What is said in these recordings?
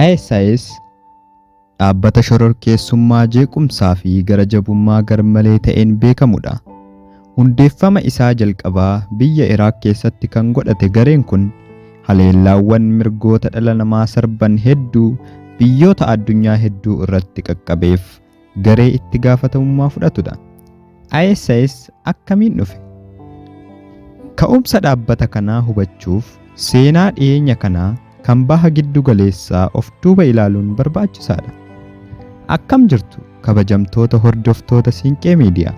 ISIS dhaabbata shororkeessummaa jeequmsaa fi gara jabummaa garmalee ta'een beekamudha. Hundeeffama isaa jalqabaa biyya Iraaq keessatti kan godhate gareen kun haleellaawwan mirgoota dhala namaa sarban hedduu biyyoota addunyaa hedduu irratti qaqqabeef garee itti gaafatamummaa fudhatudha. ISIS akkamiin dhufe? Ka'umsa dhaabbata kanaa hubachuuf seenaa dhiyeenya kanaa kan baha giddu galeessaa of duuba ilaaluun barbaachisaadha. Akkam jirtu kabajamtoota hordoftoota Siinqee Miidiyaa?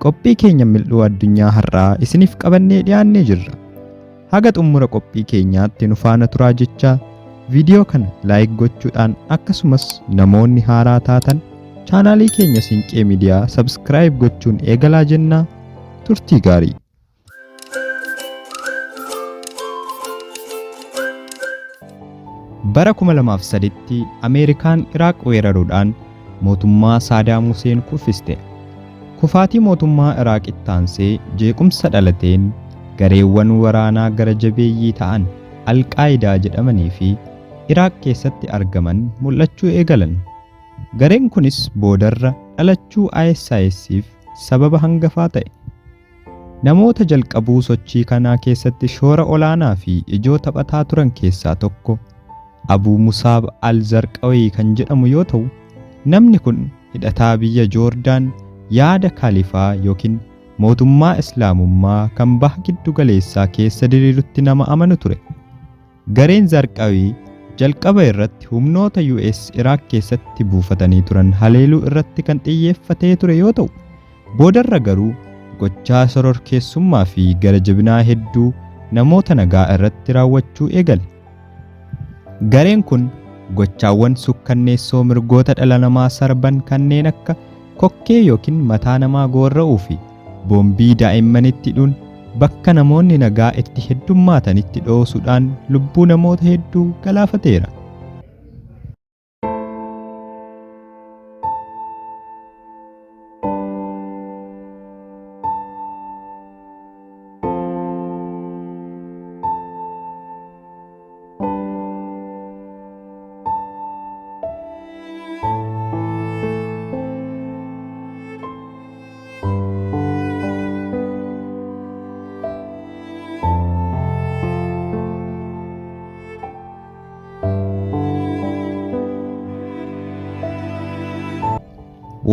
Qophii keenya mil'uu addunyaa har'aa isiniif qabannee dhiyaannee jirra. Haga xumura qophii keenyaatti nu faana turaa jechaa viidiyoo kana like gochuudhaan akkasumas namoonni haaraa taatan chaanaalii keenya Siinqee Miidiyaa subscribe gochuun eegalaa jennaa turtii gaarii. Bara 2003tti Ameerikaan Iraaq weeraruudhaan mootummaa Saadaam Huseen kuffiste. Kufaatii mootummaa Iraaqitti aansee jeequmsa dhalateen gareewwan waraanaa gara jabeeyyii ta'an Al-Qaayidaa jedhamanii fi Iraaq keessatti argaman mul'achuu eegalan. Gareen kunis boodarra dhalachuu ISIS'f sababa hangafaa ta'e. Namoota jalqabuu sochii kanaa keessatti shoora olaanaa fi ijoo taphataa turan keessaa tokko Abuu Musaab al-Zarqawii kan jedhamu yoo ta'u, namni kun hidhataa biyya Joordaan yaada Kaalifaa ykn mootummaa Islaamummaa kan Baha Giddu Galeessaa keessa diriirutti nama amanu ture. Gareen Zarqawii jalqaba irratti humnoota US Iraaq keessatti buufatanii turan haleeluu irratti kan xiyyeeffatee ture yoo ta'u, boodarra garuu gochaa shororkeessummaa fi gara jabinaa hedduu namoota nagaa irratti raawwachuu eegale. Gareen kun gochaawwan sukkanneessoo mirgoota dhala namaa sarban kanneen akka kokkee ykn mataa namaa goorra'uu fi boombii daa'immanitti hidhuun bakka namoonni nagaa itti heddummaatanitti dhoosuudhaan lubbuu namoota hedduu galaafateera.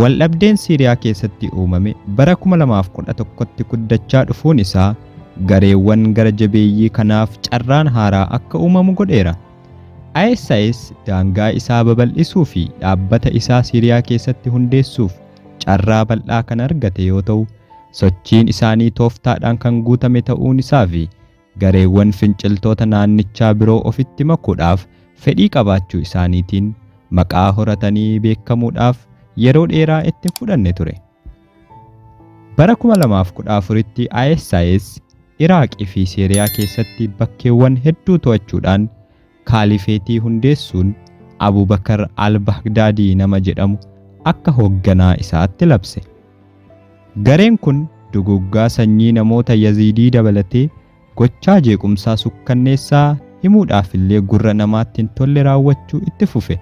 Waldhabdeen Siiriyaa keessatti uumame bara 2011tti guddachaa dhufuun isaa gareewwan gara jabeeyyii kanaaf carraan haaraa akka uumamu godheera. ISIS daangaa isaa babal'isuu fi dhaabbata isaa Siiriyaa keessatti hundeessuuf carraa bal'aa kan argate yoo ta'u, sochiin isaanii tooftaadhaan kan guutame ta'uun isaa fi gareewwan finciltoota naannichaa biroo ofitti makuudhaaf fedhii qabaachuu isaaniitiin maqaa horatanii beekamuudhaaf yeroo dheeraa itti hin fudhanne ture. Bara 2014tti ISIS Iraaq fi Siiriyaa keessatti bakkeewwan hedduu to'achuudhaan Kaalifeetii hundeessuun Abubakar al-Baghdaadii nama jedhamu akka hoogganaa isaatti labse. Gareen kun duguuggaa sanyii namoota Yaziidii dabalatee gochaa jeequmsaa sukkanneessaa himuudhaafillee gurra namaatti hin tolle raawwachuu itti fufe.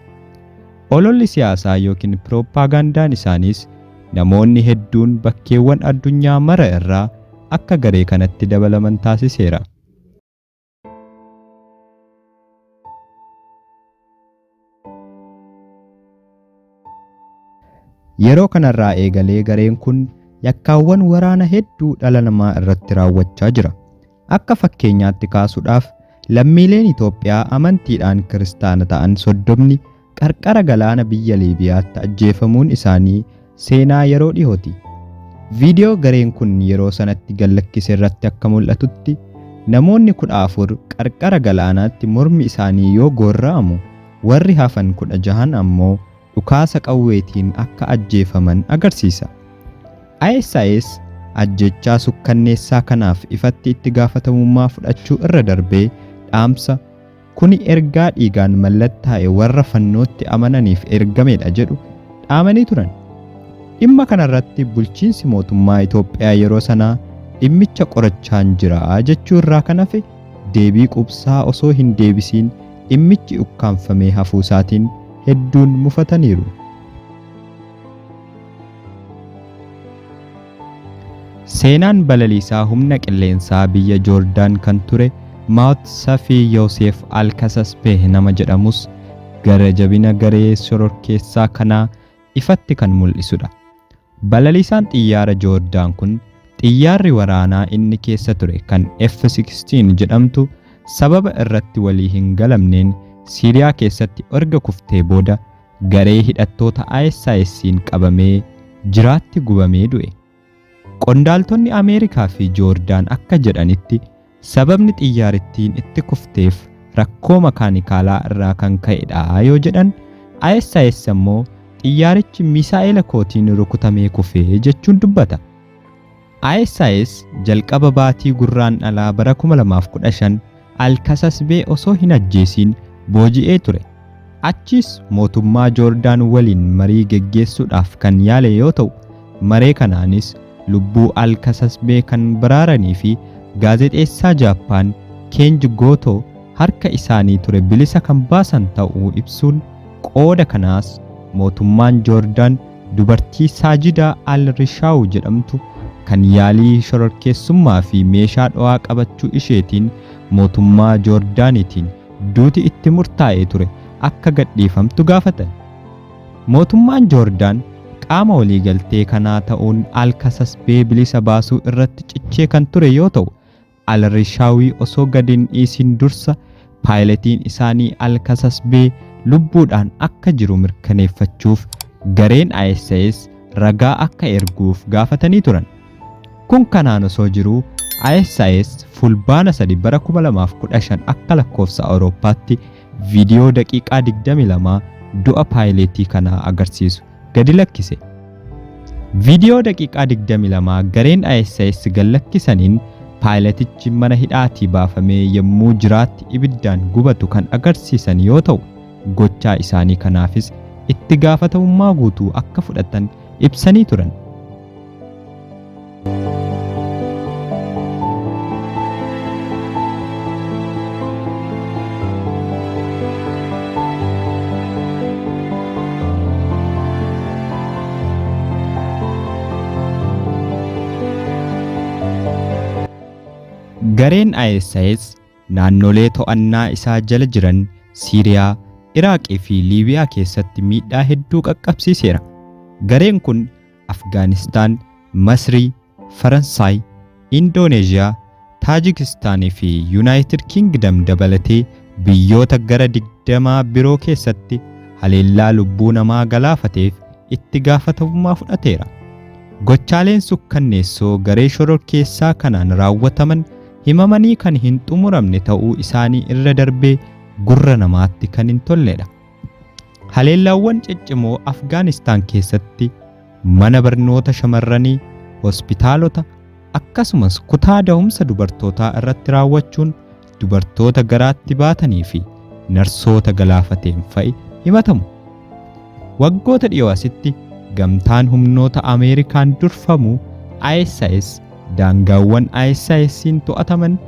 Ololli siyaasaa ykn pirooppaagaandaan isaaniis namoonni hedduun bakkeewwan addunyaa mara irraa akka garee kanatti dabalaman taasiseera. Yeroo kanarraa eegalee gareen kun yakkaawwan waraana hedduu dhala namaa irratti raawwachaa jira. Akka fakkeenyaatti kaasuudhaaf lammiileen Itoophiyaa amantiidhaan kiristaana ta'an soddomni qarqara galaana biyya Liibiyaatti ajjeefamuun isaanii seenaa yeroo dhihooti. Viidiyoo gareen kun yeroo sanatti gad-lakkise irratti akka mul'atutti namoonni 14 qarqara galaanaatti mormi isaanii yoo goorra'amu warri hafan 16n ammoo dhukaasa qawweetiin akka ajjeefaman agarsiisa. ISIS ajjeechaa sukkanneessaa kanaaf ifatti itti gaafatamummaa fudhachuu irra darbee dhaamsa Kuni ergaa dhiigaan mallattaa'e warra fannootti amananiif ergamedha jedhu dhaamanii turan. Dhimma kanarratti bulchiinsi mootummaa Itoophiyaa yeroo sanaa dhimmicha qorachaan jira jechuu irraa kan hafe deebii qubsaa osoo hin deebisiin dhimmichi ukkaamfamee hafuusaatiin hedduun mufataniiru. Seenaan balaliisaa humna qilleensaa biyya Joordaan kan ture Maat Safii Yoosef Alkasasbeeh nama jedhamus gara jabina garee shororkeessaa kanaa ifatti kan mul'isudha. Balaliisaan xiyyaara Joordaan kun xiyyaarri waraanaa inni keessa ture kan F-16 jedhamtu sababa irratti walii hin galamneen Siiriyaa keessatti erga kuftee booda garee hidhattoota ISIS'n qabamee jiraatti gubamee du'e. Qondaaltonni Ameerikaa fi Joordaan akka jedhanitti sababni xiyyaarittiin itti kufteef rakkoo makaanikaalaa irraa kan ka'edha yoo jedhan, ISIS ammoo xiyyaarichi misaa'ela kootiin rukutamee kufe jechuun dubbata. ISIS jalqaba baatii Gurraandhalaa bara 2015 Al-Kasasbee osoo hin ajjeesiin booji'ee ture. Achiis mootummaa Joordaan waliin marii geggeessuudhaaf kan yaale yoo ta'u, maree kanaanis lubbuu Al-Kasasbee kan baraaranii fi gaazexeessaa Jaappaan Keenji Gootoo harka isaanii ture bilisa kan baasan ta'uu ibsuun, qooda kanaas mootummaan Joordaan dubartii Saajidaa Al-Rishaaw jedhamtu kan yaalii shororkeessummaa fi meeshaa dho'aa qabachuu isheetiin mootummaa Joordaaniitiin duuti itti murtaa'ee ture akka gadhiifamtu gaafatan. Mootummaan Joordaan qaama waliigaltee kanaa ta'uun Al-Kasasbee bilisa baasuu irratti cichee kan ture yoo ta'u, Al-Rishaawii osoo gad hin dhiisin dursa paayiletiin isaanii Al-Kasasbee lubbuudhaan akka jiru mirkaneeffachuuf gareen ISIS ragaa akka erguuf gaafatanii turan. Kun kanaan osoo jiruu ISIS Fulbaana 3 bara 2015 akka lakkoofsa Awurooppaatti viidiyoo daqiiqaa 22 du'a paayileetii kanaa agarsiisu gadi lakkise. Viidiyoo daqiiqaa 22 gareen ISIS gad lakkisaniin paayiletichi mana hidhaatii baafamee yommuu jiraatti ibiddaan gubatu kan agarsiisan yoo ta'u, gochaa isaanii kanaafis itti gaafatamummaa guutuu akka fudhatan ibsanii turan. Gareen ISIS naannolee to'annaa isaa jala jiran Siiriyaa, Iraaqii fi Liibiyaa keessatti miidhaa hedduu qaqqabsiiseera. Gareen kun Afgaanistaan, Masrii, Faransaay, Indooneezhiyaa, Taajikistaan fi Yunaayitid Kingdam dabalatee biyyoota gara 20 biroo keessatti haleellaa lubbuu namaa galaafateef itti gaafatamummaa fudhateera. Gochaaleen sukkanneessoo garee shororkeessaa kanaan raawwataman himamanii kan hin xumuramne ta'uu isaanii irra darbee gurra namaatti kan hin tolledha. Haleellaawwan ciccimoo Afgaanistaan keessatti mana barnoota shamarranii, hospitaalota, akkasumas kutaa dahumsa dubartootaa irratti raawwachuun dubartoota garaatti baatanii fi narsoota galaafateen fa'i himatamu. Waggoota dhiyoo asitti gamtaan humnoota Ameerikaan durfamu ISIS daangaawwan ISIS'n to'ataman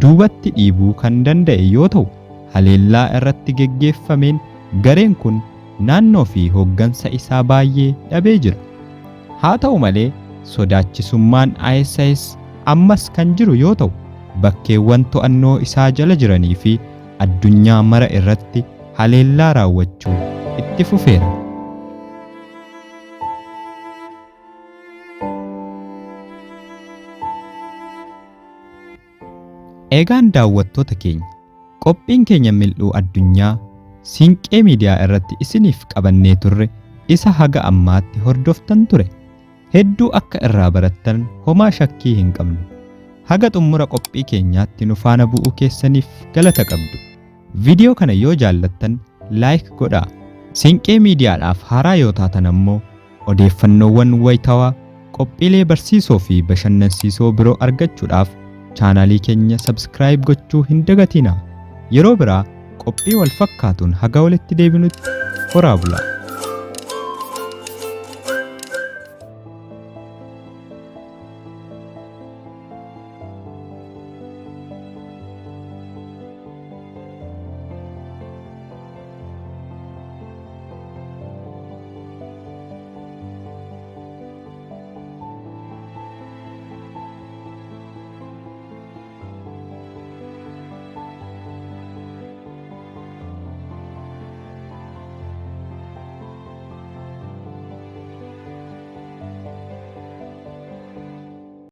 duubatti dhiibuu kan danda'e yoo ta'u, haleellaa irratti geggeeffameen gareen kun naannoo fi hooggansa isaa baay'ee dhabee jira. Haa ta'u malee sodaachisummaan ISIS ammas kan jiru yoo ta'u, bakkeewwan to'annoo isaa jala jiranii fi addunyaa mara irratti haleellaa raawwachuu itti fufeera. Eegaan daawwattoota keenya, qophiin keenya mil'uu addunyaa Siinqee Miidiyaa irratti isiniif qabannee turre isa haga ammaatti hordoftan ture. Hedduu akka irraa barattan homaa shakkii hin qabnu. Haga xummura qophii keenyaatti nu faana bu'uu keessaniif galata qabdu. Viidiyoo kana yoo jaallattan like godhaa. Siinqee Miidiyaadhaaf haaraa yoo taatan ammoo odeeffannoowwan wayitawaa, qophiilee barsiisoo fi bashannansiisoo biroo argachuudhaaf chaanaalii keenya subscribe gochuu hin dagatinaa. Yeroo biraa qophii wal fakkaatuun haga walitti deebinutti horaa bulaa.